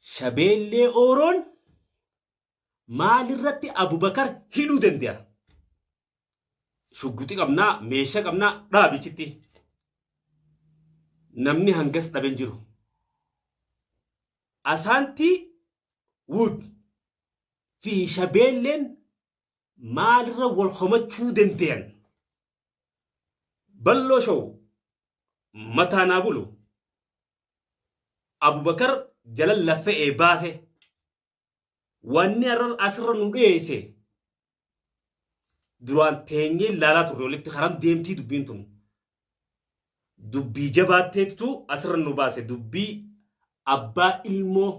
Shabeellee Ooroon maalirratti Abubakar hidhuu danda'a? Shugguxii qabnaa, meeshaa qabnaa dhaabichitti. Namni hangas dhabe hin jiru. Asaantii Wood fi Shabeelleen maalirra wal komachuu dandayan? Balloo Show mataa naa bulu. Abubakar jala lafe'ee baase. Wanni har'a asirra nu dhiyeesse duraan teenyee ilaalaa turre walitti haram deemtii dubbiin tun. Dubbii jabaatteetu asirra nu baase dubbii abbaa ilmoo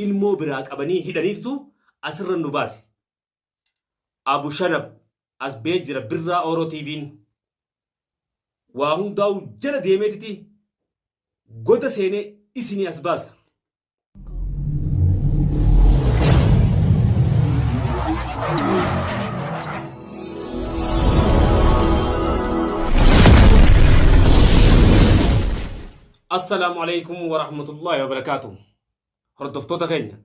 ilmoo biraa qabanii hidhaniitu asirra nu baase. Abu Shanab as bee jira Birraa Oro TVn waa hundaa'u jala deemeetiti goda seenee isinii as baasa. Assalaamu alaikum wa rahmatullahi wa barakaatuh. Hordoftoota keenya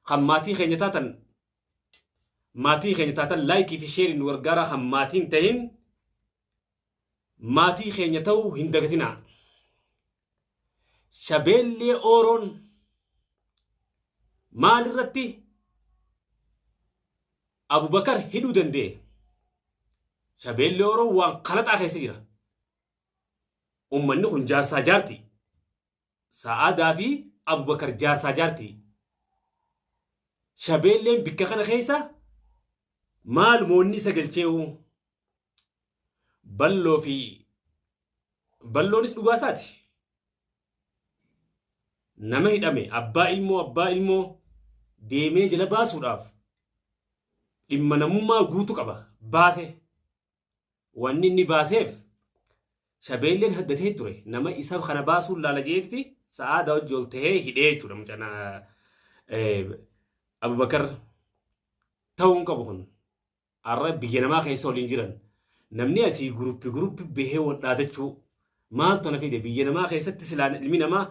kan maatii keenya taatan maatii keenya taatan laayikii fi sheeriin nu gargaaraa kan maatii hin tahin maatii keenya ta'uu hin dagatinaa. Shabeellee Ooroon maalirratti Abubakar hidhuu danda'e? Shabeellee Ooroon waan kalaxaa keessa jira. Ummanni kun jaarsaa jaarti. Sa'aadaa fi Abubakar jaarsaa jaartii. Shabeelleen bikka kana keessa maaluma wanni isa galcheehu? Balloo fi Balloonis dhugaa isaati. Nama hidhame abbaa ilmoo abbaa ilmoo deemee jala baasuudhaaf dhimma namummaa guutu qaba baase. Wanni inni baaseef Shabeelleen haddatee ture nama isa kana baasuun laala jeetti sa'aadaa hojii ol tahee hidhee jechuudha mucaan Abubakar ta'uu hin qabu kun har'a biyya namaa keessa waliin jiran namni asii guruppi guruppi bahee wal dhaadachuu maaltu na fide biyya namaa keessatti silaan ilmi namaa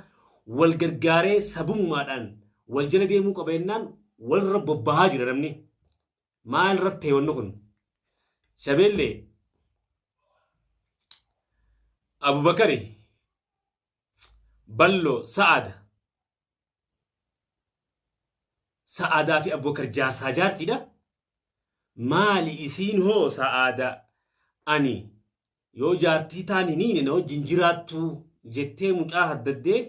wal gargaaree sabummaadhaan wal jala deemuu qaba jennaan walirra bobbahaa jira namni. Maal irratti ta'e wanni kun? Shabeellee Abubakari Balloo Sa'aada Sa'aadaa fi Abubakar jaarsaa jaartiidha. Maali isiin hoo Sa'aada ani yoo jaartii taan hin hiine na wajjin jiraattu jettee mucaa haddaddee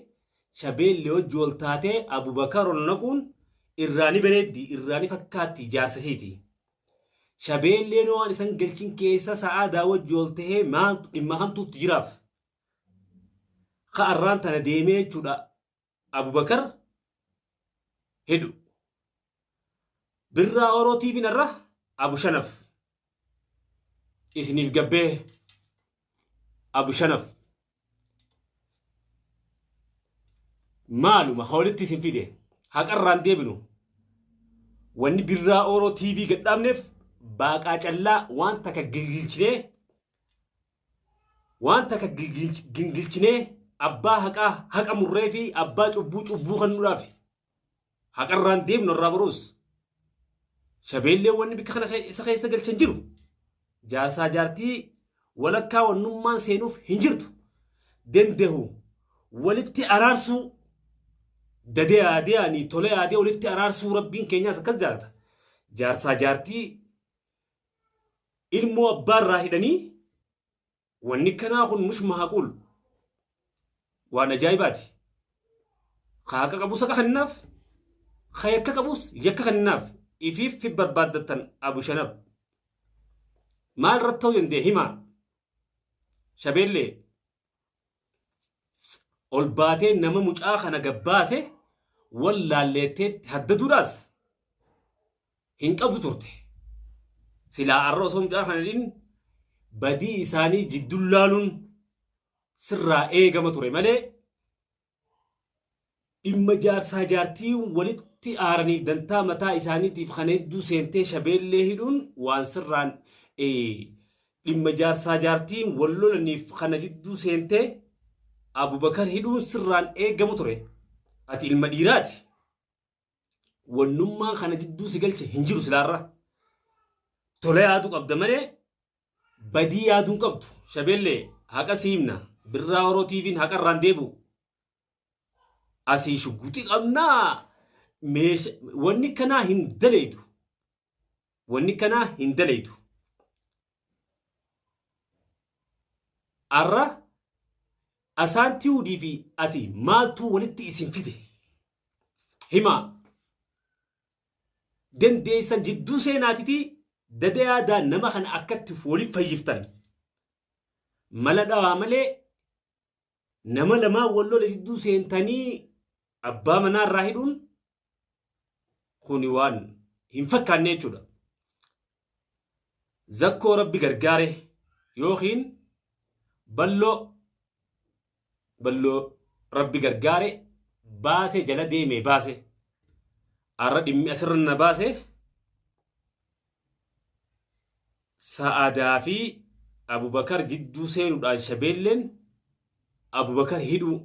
shabeellee wajji wal taatee Abubakar ol naquun irraa ni bareeddi irraa ni fakkaatti jaarsa isiiti. Shabeelleen waan isan galchin keessa sa'aadaa wajji wal tahee maaltu dhimma kamtuutti jiraaf. Ka arraan tana deemee jechuudha Abubakar hidhu. Birraa Oroo TVn irra Abu Shanaf isiniif gabbee Abu Shanaf maaluma ka walitti isin fide haqarraan deebinu wanni Birraa Oroo TV gadhaabneef baaqaa callaa waan takka gilgilchinee waan takka gingilchinee abbaa haqaa haqa murree fi abbaa cubbuu cubbuu kennuudhaaf haqarraan deemnu irraa baruus shabeellee wanni bikka kana isa keessa galchan jiru jaarsaa jaartii walakkaa wannummaan seenuuf hin jirtu dandahu walitti araarsuu dadee yaadee ani tole yaadee walitti araarsuu rabbiin keenyaas akkas jaalata jaarsaa jaartii ilmoo abbaa irraa hidhanii wanni kanaa kun mush mahaquul waan ajaa'ibaati. Ka haqa qabus haqa kennaaf, ka yakka qabus yakka kennaaf ifiif fi barbaaddattan Abu Shanab. Maal irratti ta'uu danda'e himaa? Shabeellee ol baatee nama mucaa kana gabbaase wal laalleettee haddaduudhaas hin qabdu turte. Silaa arra osoo mucaa kana hin badii isaanii jidduun laaluun sirraa eegama ture malee dhimma jaarsaa jaartii walitti aaraniif dantaa mataa isaaniitiif kana hedduu seentee shabeellee hidhuun waan sirraan dhimma jaarsaa jaartiin wal lolaniif kana jidduu seentee Abubakar hidhuun sirraan eegamu ture. Ati ilma dhiiraati. Wannummaan kana jidduu si galche hin jiru silaarra. Tola yaaduu qabda malee badii yaaduu hin qabdu. Shabeellee haqa si himna. Birraa Oroo TV'n haqa irraan deebi'u. Asii shugguxii qabnaa meesha wanni kanaa hin daleeydu. Wanni kanaa hin daleeydu. Arra asaan tiwudii fi ati maaltuu walitti isin fide? Himaa. Dandeessan jidduu seenaatitii dada yaadaa nama kana akkatti waliif fayyiftan. Mala dhawaa malee nama lamaan wal lole jidduu seentanii abbaa manaa irraa hidhuun kuni waan hin fakkaanne jechuudha. Zakkoo rabbi gargaare yookiin balloo balloo rabbi gargaare baase jala deeme baase arra dhimmi asirra na baase Sa'aadaa fi Abubakar jidduu seenuudhaan Shabeelleen Abubakar hidhuu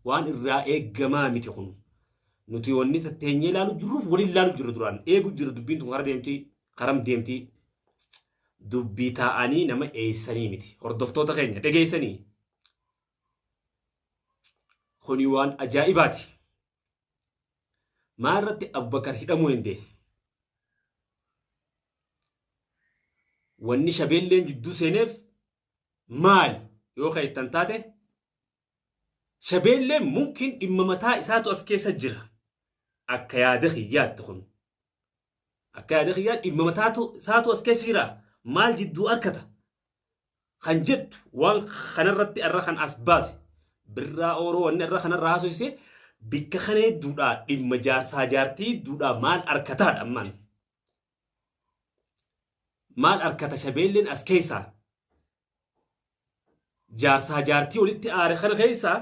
waan irraa eeggamaa miti kun. Nuti wanni tatteenyee ilaalu jirruuf waliin ilaalu jirra duraan eegu jirra dubbiin tun kara deemti karam deemti dubbii taa'anii nama eeysanii miti hordoftoota keenya dhageessanii kuni waan ajaa'ibaati. Maal irratti Abubakar hidhamuu danda'e? Wanni shabeelleen jidduu seeneef maali yoo kan ittan taate shabeelleen mumkin dhimma mataa isaatu as keessa jira. Akka yaada kiyyaatti kun. Akka yaada kiyyaa dhimma mataatu isaatu as keessa jira. Maal jidduu arkata? Kan jettu waan kanarratti irra kan as baase birraa ooroo wanni irra kanarra haasofsise bikka kana hedduudhaa dhimma jaarsaa jaartii hedduudhaa maal arkataadha ammaan. Maal arkata shabeelleen as keessaa jaarsaa jaartii walitti aare kana keessaa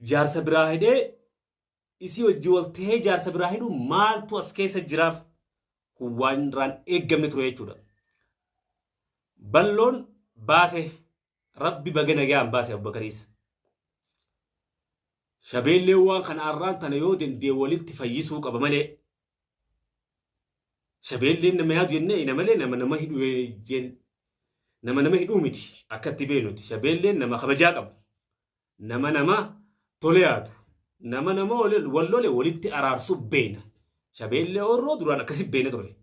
jaarsa biraa hidhee isii wajji wal tahee jaarsa biraa hidhu maaltu as keessa jiraaf kun waan irraan eeggamne ture jechuudha. Balloon baase rabbi baga nagaan baase Abubakariis. Shabeelleen waan kana arraan tana yoo dandee walitti fayyisuu qaba malee. Shabeelleen nama yaadu jennee ina malee nama nama hidhu nama nama hidhuu miti akka itti beeknuti. Shabeelleen nama kabajaa qabu. Nama nama tole yaadu. Nama nama wal lole walitti araarsu beena. Shabeellee Orroo duraan akkasi beena ture.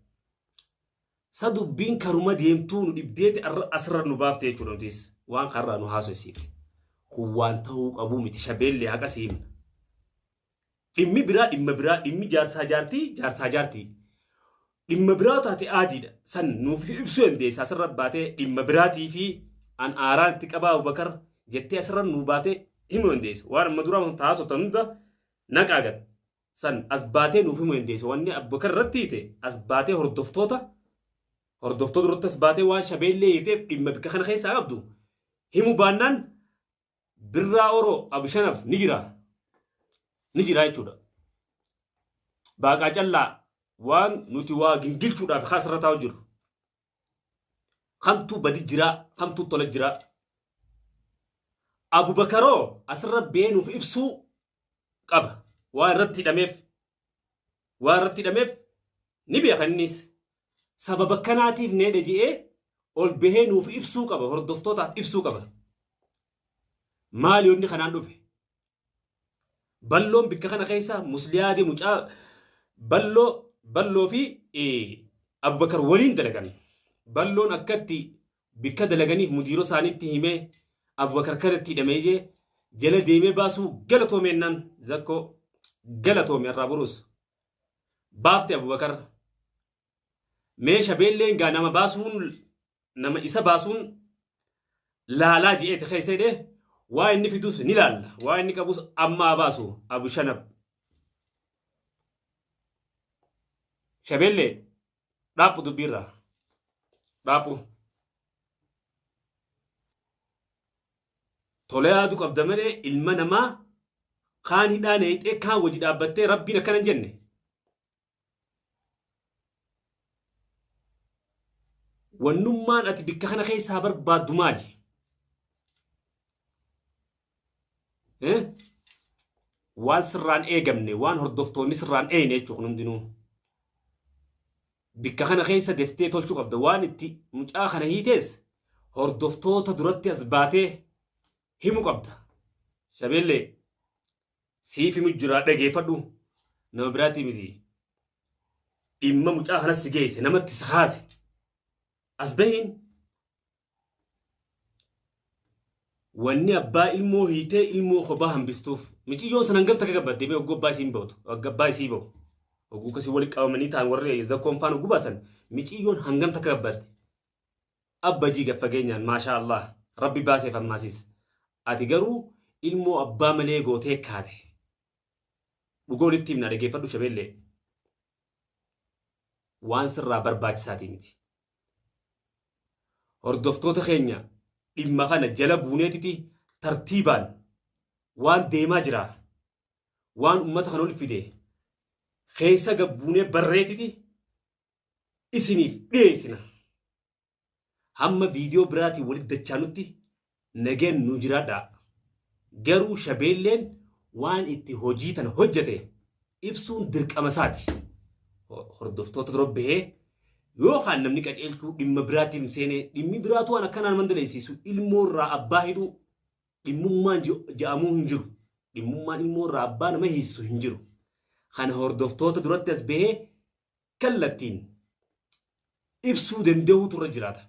Sa dubbiin karuma deemtuu nu dhibdeeti arra asirra nu baafte jechuudha nutis waan kanarraa nu haasofsiifte. Kun waan ta'uu qabuu miti shabeellee haqa si himna. Dhimmi biraa dhimma biraa dhimmi jaarsaa jaartii jaarsaa jaartii. Dhimma biraa taate aadiidha. San nuuf ibsuu dandeessa asirra baatee dhimma biraatii fi an aaraan itti qabaa Abubakar jettee asirra nuu baatee himuu dandeessa. Waan amma duraa taasoftan hunda naqaa gad. San as baatee nuuf himuu dandeessa. Wanni Abubakar irratti hiite as baatee hordoftoota hordoftoota irratti as baatee waan shabeellee hiiteef dhimma bikka kana keessaa qabdu himu baannaan Birraa Oro Abishanaf ni jira. Ni jira jechuudha. Baaqaa callaa waan nuti waa gingilchuudhaaf kaasirra taa'u jiru. Kamtuu badi jira, kamtuu tola jira. Abubakaroo asirra beenuuf ibsuu qaba. Waan irratti hidhameef. Waan irratti hidhameef ni beeka innis. Sababa kanaatiif needhe je'ee ol bahee nuuf ibsuu qaba, hordoftootaaf ibsuu qaba. Maali wanni kanaan dhufe? Balloon bikka kana keessa musliyaadii mucaa balloo balloo fi Abubakar waliin dalagan. Balloon akkatti bikka dalaganiif mudiiroo isaaniitti himee Abubakar kanatti hidhamee jee jala deemee baasuu galatoomeennaan zakkoo galatoome irraa boruus. Baafte Abubakar. Mee shabeelleen gaa nama baasuun nama isa baasuun laalaa je'eeti keessa hidhee waa inni fidus ni laalla. Waa inni qabus ammaa baasu Abu Shanab. Shabeellee dhaaphu dubbiirraa. Dhaaphu. Tola yaadu qabda malee ilma namaa kaan hidhaa neeyxee kaan wajji dhaabbattee rabbiin akkana hin jenne. Wannummaan ati bikka kana keessaa barbaaddu maali? Waan sirraan eegamne, waan hordoftoonni sirraan eeyne jechuudha kun hundinuu. Bikka kana keessa deftee tolchuu qabda. Waan itti mucaa kana hiitees hordoftoota duratti as baatee himu qabda. Shabeellee siif himu jira dhageeffadhu nama biraatii miti. Dhimma mucaa kanas si geesse namatti si kaase. As bahiin Wanni abbaa ilmoo hiitee ilmoo kophaa hambistuuf miciyyoon san hangam takka gabbadde mee hogguu abbaa isiin ba'utu abbaa isii ba'u hogguu akkasii wali qabamanii ta'an warri zakkoon faan hogguu baasan miciyyoon hangam takka gabbadde abba jii gad fageenyaan maashaa Allah rabbi baaseef ammaasis ati garuu ilmoo abbaa malee gootee kaate dhuga walitti himna dhageeffadhu shabeellee waan sirraa barbaachisaatii miti. Hordoftoota keenya dhimma kana jala buuneetiti tartiibaan waan deemaa jira waan ummata kana ol fide keessa gabbuunee barreetiti isiniif dhiyeessina. Hamma viidiyoo biraatiin walitti dachaanutti nageen nu jiraadhaa. Garuu shabeelleen waan itti hojii tana hojjete ibsuun dirqama isaati. Hordoftoota dura bahee yookaan namni qaceelchuu dhimma biraatiif hin seenee dhimmi biraatu waan akkanaa nama daleessisu ilmoo irraa abbaa hidhuu dhimmummaan ja'amuu hin jiru. Dhimmummaan ilmoo irraa abbaa nama hiisu hin jiru. Kana hordoftoota duratti as bahee kallattiin ibsuu danda'uutu irra jiraata.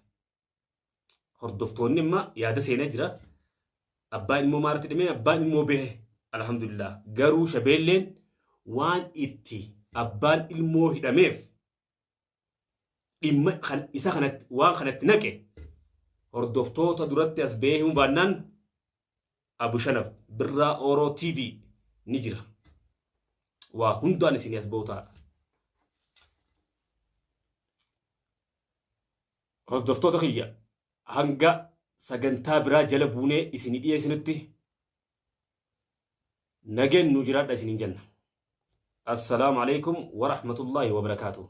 Hordoftoonni amma yaada seenaa jira. Abbaan ilmoo maarratti dhimee abbaan ilmoo bahe alhamdulillah. Garuu shabeelleen waan itti abbaan ilmoo hidhameef dhimma kan isa kanatti waan kanatti naqe hordoftoota duratti as bahee himuu baannaan Abu Shanab Birraa Oro TV ni jira. Waa hundaan isinii as bahu ta'a. Hordoftoota kiyya hanga sagantaa biraa jala buunee isinii dhiyeessinutti nageen nu jiraadha isiniin jenna. Assalaamu alaikum wa rahmatullahi wa barakaatuh.